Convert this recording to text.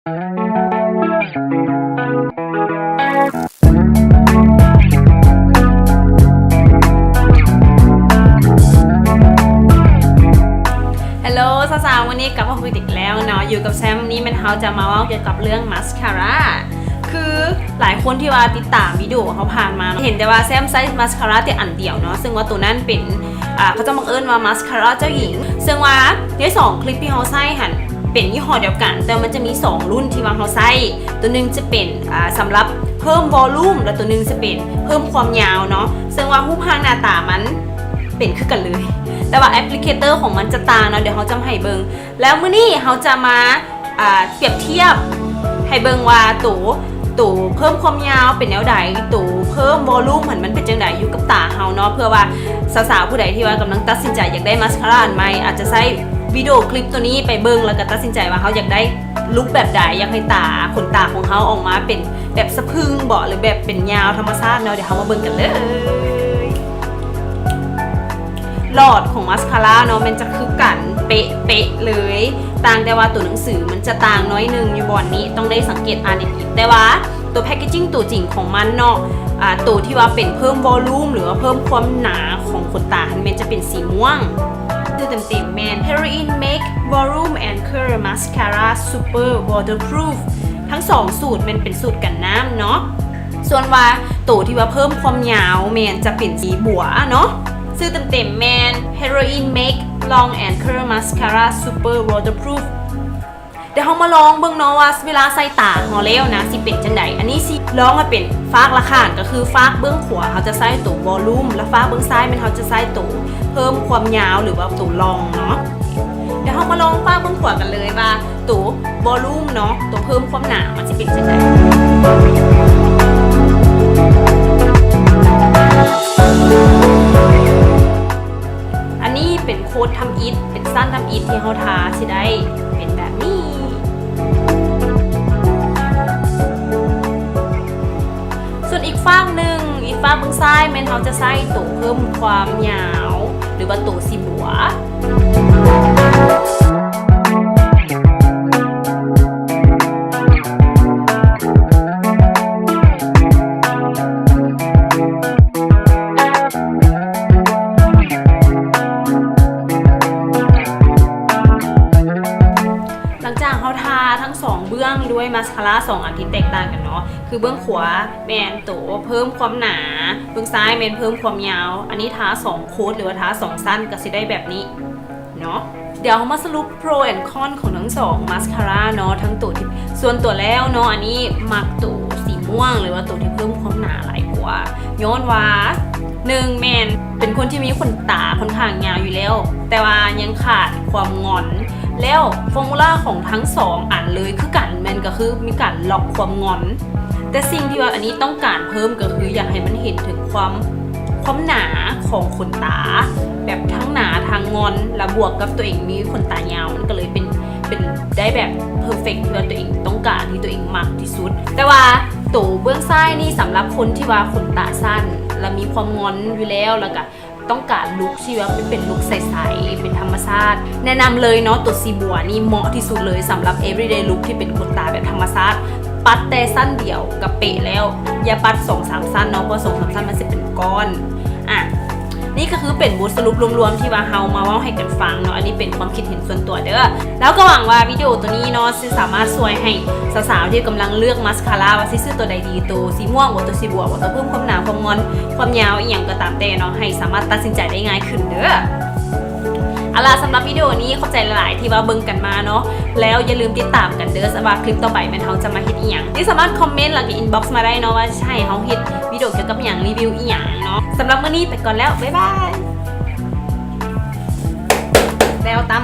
Hello ສາວໆ ມື້ນີ້ກັບມາພົບກັນອີກແລ້ວເນາະ ຢູ່ກັບແຊມ. ມື້ນີ້ແມ່ນເຮົາຈະມາເວົ້າກ່ຽວກັບເລື່ອງມາສຄາຣາ ຄືຫຼາຍຄົນທີ່ວ່າຕິດຕາມວິດີໂອເຮົາຜ່ານມາເນາະ ເຫັນແຕ່ວ່າແຊມໃຊ້ມາສຄາຣາແຕ່ອັນດຽວເນາະ ເຊິ່ງວ່າໂຕນັ້ນເປັນ ອ່າ ເຂົາເຈົ້າບັງເອີ້ນວ່າມາສຄາຣາເຈົ້າຍິງ ເຊິ່ງວ່າໃນສອງຄລິບທີ່ເຮົາໃຊ້ຫັ້ນ ເປັນຍີ່ຫໍ້ດຽວກັນ ແຕ່ວ່າມັນຈະມີສອງລຸ້ນທີ່ວ່າເຮົາໃຊ້ ໂຕໜຶ່ງຈະເປັນ ອ່າ ສຳລັບເພີ່ມວໍລຸ່ມ ແລະ ໂຕໜຶ່ງຈະເປັນເພີ່ມຄວາມຍາວເນາະ ເຊິ່ງວ່າຮູບຮ່າງໜ້າຕາມັນເປັນຄືກັນເລີຍ ແຕ່ວ່າແອັບພລິເຄເຕີຂອງມັນຈະຕ່າງເນາະ ດຽວເຮົາຈະມາໃຫ້ເບິ່ງ. ແລ້ວມື້ນີ້ເຮົາຈະມາ ອ່າ ປຽບທຽບໃຫ້ເບິ່ງວ່າໂຕ ໂຕເພີ່ມຄວາມຍາວເປັນແນວໃດ ໂຕເພີ່ມວໍລຸ່ມຫັ້ນມັນເປັນຈັ່ງໃດ ຢູ່ກັບຕາເຮົາເນາະ ເພື່ອວ່າສາວໆຜູ້ໃດທີ່ວ່າກຳລັງຕັດສິນໃຈຢາກໄດ້ມາສຄາຣາອັນໃໝ່ ອາດຈະໃຊ້ວິດີໂອຄລິບໂຕນີ້ໄປເບິ່ງ ແລ້ວກໍຕັດສິນໃຈວ່າເຮົາຢາກໄດ້ລຸກແບບໃດ ຢາກໃຫ້ຕາ ຂົນຕາຂອງເຮົາອອກມາເປັນແບບສະພຶ່ງບໍ ຫຼືແບບເປັນຍາວທຳມະຊາດເນາະ. ດຽວເຮົາມາເບິ່ງກັນເລີຍ. ຫຼອດຂອງມາສຄາຣາເນາະ ແມ່ນຈະຄືກັນເປະໆເລີຍ ຕ່າງແຕ່ວ່າໂຕໜັງສືມັນຈະຕ່າງໜ້ອຍໜຶ່ງຢູ່ບ່ອນນີ້ ຕ້ອງໄດ້ສັງເກດອ່ານດີໆ ແຕ່ວ່າໂຕແພັກເກຈິງໂຕຈິງຂອງມັນເນາະ ອ່າ ໂຕທີ່ວ່າເປັນເພີ່ມວໍລຸ່ມ ຫຼືວ່າເພີ່ມຄວາມໜາຂອງຂົນຕາຫັ້ນ ແມ່ນຈະເປັນສີມ່ວງ. ຊື່ເຕັມໆແມ່ນ Heroine Make Volume and Curl Mascara Super Waterproof. ທັງສອງສູດແມ່ນເປັນສູດກັນນ້ຳເນາະ. ສ່ວນວ່າໂຕທີ່ວ່າເພີ່ມຄວາມຍາວແມ່ນຈະເປັນສີບົວເນາະ. ຊື່ເຕັມໆແມ່ນ Heroine Make Long and Curl Mascara Super Waterproof. ດຽວເຮົາມາລອງເບິ່ງເນາະວ່າເວລາໃສ່ຕາເຮົາແລ້ວນະ ຊິເປັນຈັ່ງໃດ. ອັນນີ້ຊິລອງໃຫ້ເປັນຟາກລະຂ້າງ ກໍຄືຟາກເບື້ອງຂວາເຮົາຈະໃຊ້ໂຕວໍລຸ່ມ ແລະ ຟາກເບື້ອງຊ້າຍແມ່ນເຮົາຈະໃຊ້ໂຕເພີ່ມຄວາມຍາວ ຫຼືວ່າໂຕລອງເນາະ. ດຽວເຮົາມາລອງຟາກເບື້ອງຂວາກັນເລີຍວ່າ ໂຕວໍລຸ່ມເນາະ ໂຕເພີ່ມຄວາມໜາມັນຊິເປັນຈັ່ງໃດ. ອັນນີ້ເປັນໂຄດທຳອິດ ເປັນຊັ້ນທຳອິດທີ່ເຮົາທາຊິໄດ້ເປັນແບບນີ້. ສ່ວນອີກຟາກໜຶ່ງ ອີກຟາກເບື້ອງຊ້າຍແມ່ນເຮົາຈະໃຊ້ໂຕເພີ່ມຄວາມຍາວ ຫຼືວ່າໂຕສີບົວ. ຫຼັງຈາກເຮົາທາທັງສອງເບື້ອງດ້ວຍມາສຄາຣາສອງອັນທີ່ແຕກຕ່າງກັນເນາະ ຄືເບື້ອງຂວາແມ່ນໂຕເພີ່ມຄວາມໜາ ເບື້ອງຊ້າຍແມ່ນເພີ່ມຄວາມຍາວ. ອັນນີ້ທາສອງໂຄດ ຫຼືວ່າທາສອງຊັ້ນ ກໍຊິໄດ້ແບບນີ້ເນາະ. ດຽວເຮົາມາສະຫຼຸບ pro and con ຂອງທັງສອງມາສຄາຣາເນາະ ທັງໂຕທີ່ ສ່ວນຕົວແລ້ວເນາະ ອັນນີ້ມັກໂຕສີມ່ວງ ຫຼືວ່າໂຕທີ່ເພີ່ມຄວາມໜາຫຼາຍກວ່າ ຍ້ອນວ່າ ໜຶ່ງ ແມ່ນເປັນຄົນທີ່ມີຂົນຕາຂ້ອນຂ້າງຍາວຢູ່ແລ້ວ ແຕ່ວ່າຍັງຂາດຄວາມງອນ ແລ້ວຟອຣ໌ມູລາຂອງທັງສອງອັນເລີຍຄືກັນ ແມ່ນກໍຄືມີການລັອກຄວາມງອນ. ແຕ່ສິ່ງທີ່ວ່າອັນນີ້ຕ້ອງການເພີ່ມກໍຄືຢາກໃຫ້ມັນເຫັນເຖິງຄວາມ ຄວາມໜາຂອງຂົນຕາ ແບບທັງໜາທັງງອນ ແລ້ວບວກກັບຕົວເອງມີຂົນຕາຍາວ ມັນກໍເລີຍເປັນ ເປັນໄດ້ແບບ perfect ທີ່ວ່າຕົວເອງຕ້ອງການ ທີ່ຕົວເອງມັກທີ່ສຸດ. ແຕ່ວ່າໂຕເບື້ອງຊ້າຍນີ້ສຳລັບຄົນທີ່ວ່າຂົນຕາສັ້ນ ແລ້ວມີຄວາມງອນຢູ່ແລ້ວ ແລ້ວກະ ຕ້ອງການລຸກທີ່ວ່າເປັນ ເປັນລຸກໃສໆ ເປັນທຳມະຊາດ ແນະນຳເລີຍເນາະ ໂຕສີບົວນີ້ເໝາະທີ່ສຸດເລີຍ ສຳລັບ everyday look ທີ່ເປັນຂົນຕາແບບທຳມະຊາດ ປັດແຕ່ຊັ້ນດຽວກະເປະແລ້ວ ຢ່າປັດສອງສາມຊັ້ນເນາະ ເພາະສອງສາມຊັ້ນມັນຊິເປັນກ້ອນ. ອ່ະ ນີ້ກໍຄືເປັນບົດສະຫຼຸບລວມໆ ທີ່ວ່າເຮົາມາເວົ້າໃຫ້ກັນຟັງເນາະ ອັນນີ້ເປັນຄວາມຄິດເຫັນສ່ວນຕົວເດີ້ ແລ້ວກໍຫວັງວ່າວິດີໂອໂຕນີ້ເນາະ ຊິສາມາດຊ່ວຍໃຫ້ສາວໆ ທີ່ກຳລັງເລືອກມາສຄາຣາວ່າຊິຊື້ໂຕໃດດີ ໂຕສີມ່ວງບໍ ໂຕສີບົວບໍ ໂຕເພີ່ມຄວາມໜາ ຄວາມງອນ ຄວາມຍາວ ອີ່ຫຍັງກໍຕາມແຕ່ເນາະ ໃຫ້ສາມາດຕັດສິນໃຈໄດ້ງ່າຍຂຶ້ນເດີ້. ເອົາລະ ສຳລັບວິດີໂອນີ້ຂອບໃຈຫຼາຍໆ ທີ່ວ່າເບິ່ງກັນມາເນາະ ແລ້ວຢ່າລືມຕິດຕາມກັນເດີ້ ວ່າຄລິບຕໍ່ໄປແມ່ນເຮົາຈະມາເຮັດອີ່ຫຍັງ ທີ່ສາມາດຄອມເມັນ ແລ້ວກໍ inbox ມາໄດ້ເນາະ ວ່າຈະໃຫ້ເຮົາເຮັດວິດີໂອກ່ຽວກັບຫຍັງ ຣີວິວອີ່ຫຍັງເນາະ. ສຳລັບມື້ນີ້ໄປກ່ອນແລ້ວ ບາຍບາຍ ແລ້ວຕຳ.